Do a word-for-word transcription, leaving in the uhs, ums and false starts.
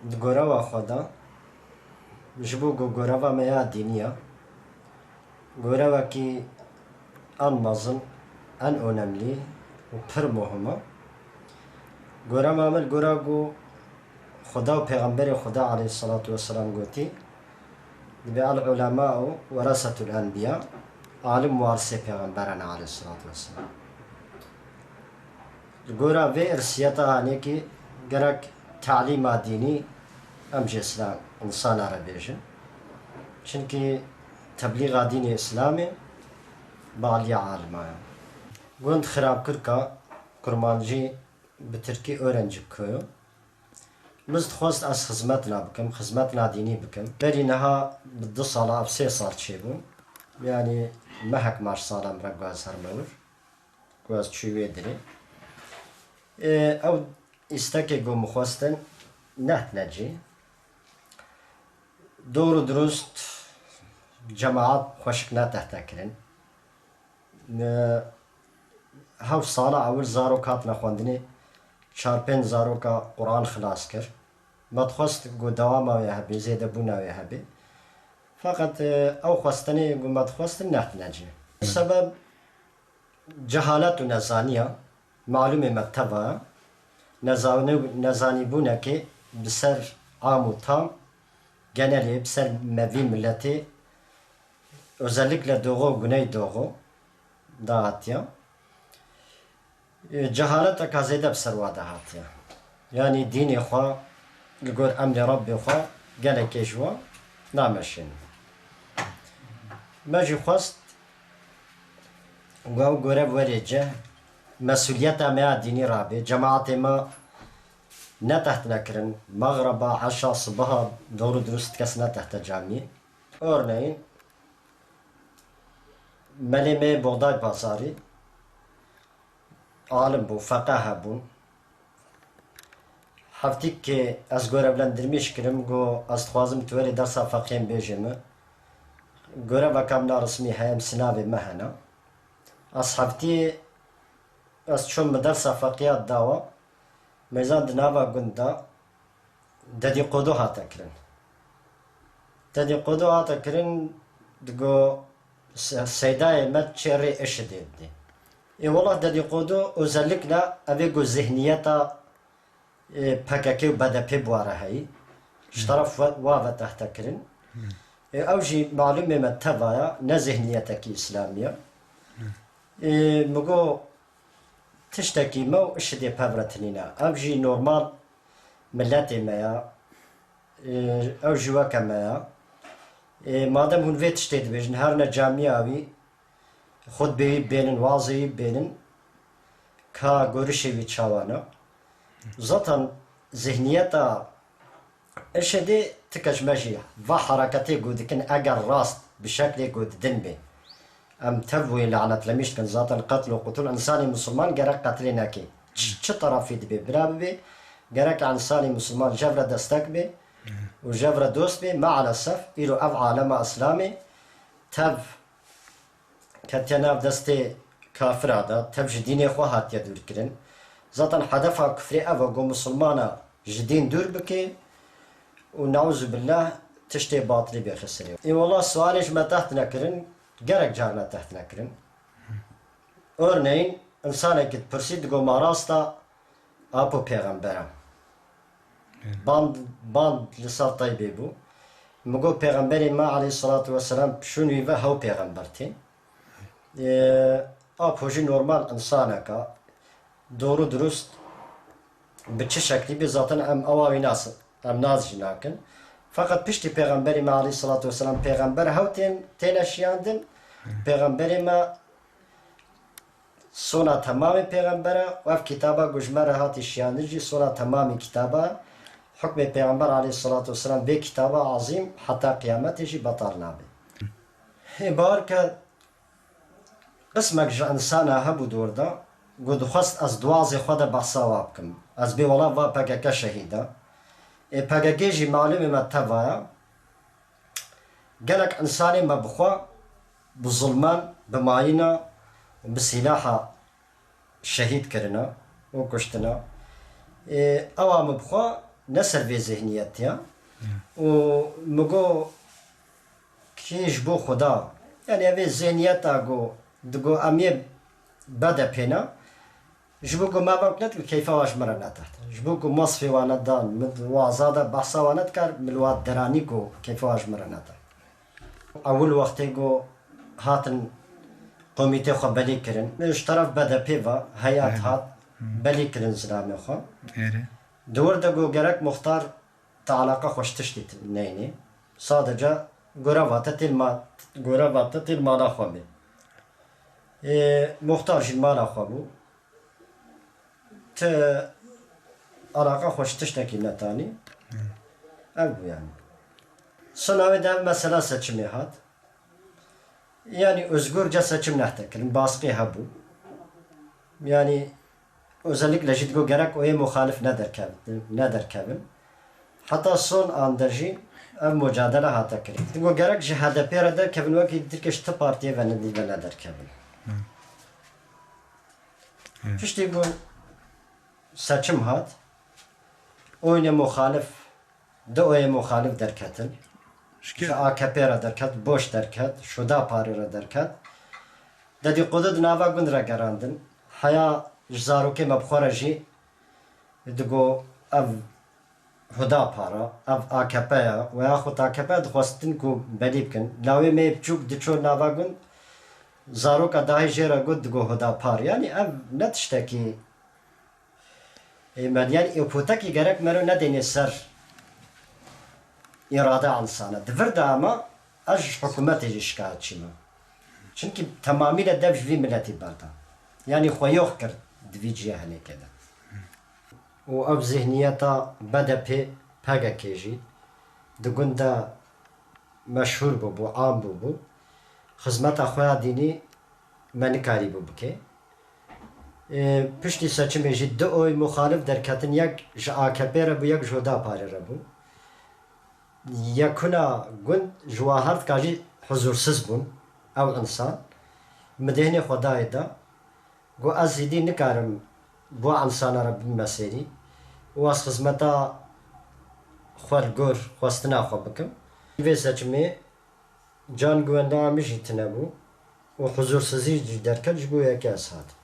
Di goreva xwe de, ji bo ku goreva me ya dînî ya, gorevekî en mezin, en onemlî û pir muhim e. Goreva me li gora ku Xuda û Pêxemberê Xuda aleyhisselatu vesselam gotî, dibe el ulemau weresetul enbiya, alim warisê pêxemberan e aleyhisselatu vesselam. Li gora vê irsiyeta hanekî gerek talîma dînî em ji îslam, insana re bêjin. Çimkî teblîxa dînê îslamê bi aliya alima ye. Gund Xirabkirka, kurmancî bi tirkî Öğrencik köyü. Min dixwest ez xizmetna bikim, xizmetna dînî bikim. Berî niha bi du sala ev sê sal çêbû. Yanî mehek maş sala min re guhaz herme wir. Guhaz çû wê dirê. Ê, ew îstekê ku min xwestin nehtine cî. Dor û dirust cemaat xweşik netehte kirin. Hew sala ewil zarok hatine xwendinê, çar pênc zaroka Quran xilas kir. Me dixwest ku dewama wê hebe, zêdebûna wê hebe. Feqet, e, ew xwestinê ku me dixwestin nehtine cî. Sebeb cehalet û nezaniya, malûmê me teva ye. Nezanî-, nezanîbûnekê bi ser am û tam, genelê bi ser me vî miletê, özellikle Doğu, Güneydoğu dahatiye. E, cehaleteka zêde bi ser wa de hatiye. Yanî dînê xwe li gor emrê Rebbê xwe gelekê ji wan nameşînin. Me jî xwest ku ew gorev werê cih, mesuliyeta me ya dînî rabe, cemaetê me netehtine kirin, mexreba, eşa, sibiha, dor û dirust kes netehte camiyê. Örneğin, Melê me Boxday Pazarî alim bû, feqeh hebûn. Heftîk ez görevlendirmiş kirim, got, ez dixwazim tu werê dersa feqiyên bêjê min. Göreveka min a resmî heye, em sinavê me hene. Ez heftî ez çûm min dersa feqiya dawa. Mêzan di nava gund de dedîqodo hate kirin. Dedîqodo hate kirin, digo se-, seydayê me çê rê IŞİD'ê didê. Ê wela dedîqodo özellikle evê ku zihniyeta, e, PKK û BDP bi wa re heyî. Ji teref we-, wa ve tehte kirin. Ê ew jî malûmê me teva ya, ne zihniyetekî îslamî ye. Ê min got, tiştekî me û IŞİD'ê pev re tinîne. Ev jî normal miletê me ya. Ê, ew jî weke me ya. Ê, madem hûn vê tiştê dibêjin, herine camiya wî, xutbê wî bênin, wazê wî bênin, ka gorişê wî çawa ne? Zaten zihniyeta IŞİD'ê ti keç me jî va hareketê ku dikin, eger rast bi şeklê ku didin bê, em tev wê lanetlemîş dikin. Zaten qetl û qutul, însanê misilman gerek qetilê nekê. Çi, çi terefî dibê, bira bibê, gerek însanê misilman jev re destek bê û jev re dost bê. Maalesef îro ev alema îslamê tev ketiye nav destê kafira de, tev ji dînê xwe hatiye dûrkirin. Zaten hedefa kufrê ev e, ku misilmana ji dîn dûr bike û, neuzubillah, tiştê batilî bêxe serê. Ê wela sualê ji me tehtine kirin, gelek carine tehtine kirin. Örneğin, insanekî dipirsî, digo, ma rast e, apo pêxember e? Band, band li ser Teybê bû. Min got, pêxemberê me aleyhisselatu vesselam şûn wî ve hew pêxember tê. Ê, apo jî normal insanek e. Doğru dürüst bi çi şeklî bê zaten em ewa wî nas, em nas jî nakin. Feqet piştî pêxemberê me aleyhisselatu vesselam pêxember hew tên, têne şiyandin. Pêxemberê me sona temamê pêxember e û ev kitaba ku ji me re hatî şiyandin jî sona temamê kitaba. Hukmê pêxember aleyhisselatu vesselam vê kitaba azîm heta qiyametê jî betal nabe. Hê bar ke qismek ji însana hebû dor de, ku dixwest ez di wazê xwe de behsa wa bikim. Ez bê wela va PKK şehîd e. Ê PKK jî malûmê me teva ye. Gelek însanê me bi xwe, bi zulman, bi mayîna, bi sîlaha şehîd kirine û kuştine. Ê, ewa min bi xwe ne ser vê zihniyetiya. Û min got, kî ji bo Xuda. Yani evê zihniyeta ku digo em yê B D P ne, ji bo ku me vak nedik, keyfa wa ji min re nedet. Ji bo ku mesfê wa nedan, min waza de behsa wa nedikar, min wa deranî ku keyfa wa ji min re nedet. Ewil wextê ku hatin komîtê xwe belî kirin, ji teref B D P ve heyet Belê. hat, Hı. belî kirin zilamê xwe. Erê. Di wir de ku gerek muxtar te alaqa xwe ji tiştî t-, neynê. Sadece goreva te têl ma-, goreva te têl mala xwe bê. Ê, muxtar jî mala xwe bû. Ti alaqa xwe ji tiştekî netanî. Ev bû yani. Sona wê de ev mesela seçimê hat. Yani özgürce seçim nehte kirin, baskı hebû. Yani özellikle jî digo gerek oyê muxalif nederkevin, nederkevin. Heta son anda jî ev mucadele hate kirin. Digo gerek ji H D P re derkevin, wekî Tirkiye ji ti partiyê ve nedî ve nederkevin. Hı. Piştî ku seçim hat, oyê muxalif, du oyê muxalif derketin. Ji ke- Ji A K P re derket, Boş derket, Şuda Parê re derket. Dedîqûdu di nava gund re gerandin. Heya ji zarokê me bi xwe re jî digo ev Hudapar e, ev A K P ye, we yaxud A K P dixwestin ku belî bikin. Lawê me yê biçûk diço nava gund, zaroka dahî jê re got digo Hudapar. Yani ev ne tiştekî Ê, me, yani, ê potekî gerek mero nedênê ser îrade insana. Di vir de ama ez ji hikûmetê jî şikayetçî me. Çimkî temamî de dev ji vî miletî berda. Yani xwe yox kir di vî cihê henêkê de. Û ev zihniyeta B D P, P K K jî di gund de meşhûr bûbû, am bûbû. Xizmeta xwe ya dînî me nikarîbû bike. Ê, piştî seçimê jî du oy muxalif derketin, yek ji A K P re bû, yek ji Hudaparê re bû. Yekuna gund ji Wahartka jî huzûrsiz bûn ew insan. Min dêhnê xwe dayê da. Got, ez êdî nikarim bi wan insana re bibime sêrî û ez xizmeta xwe li gor xwestina xwe bikim. Vê seçimê can guhenda min jî tune bû û huzursizî jî derket, ji bo yekê ez hatim.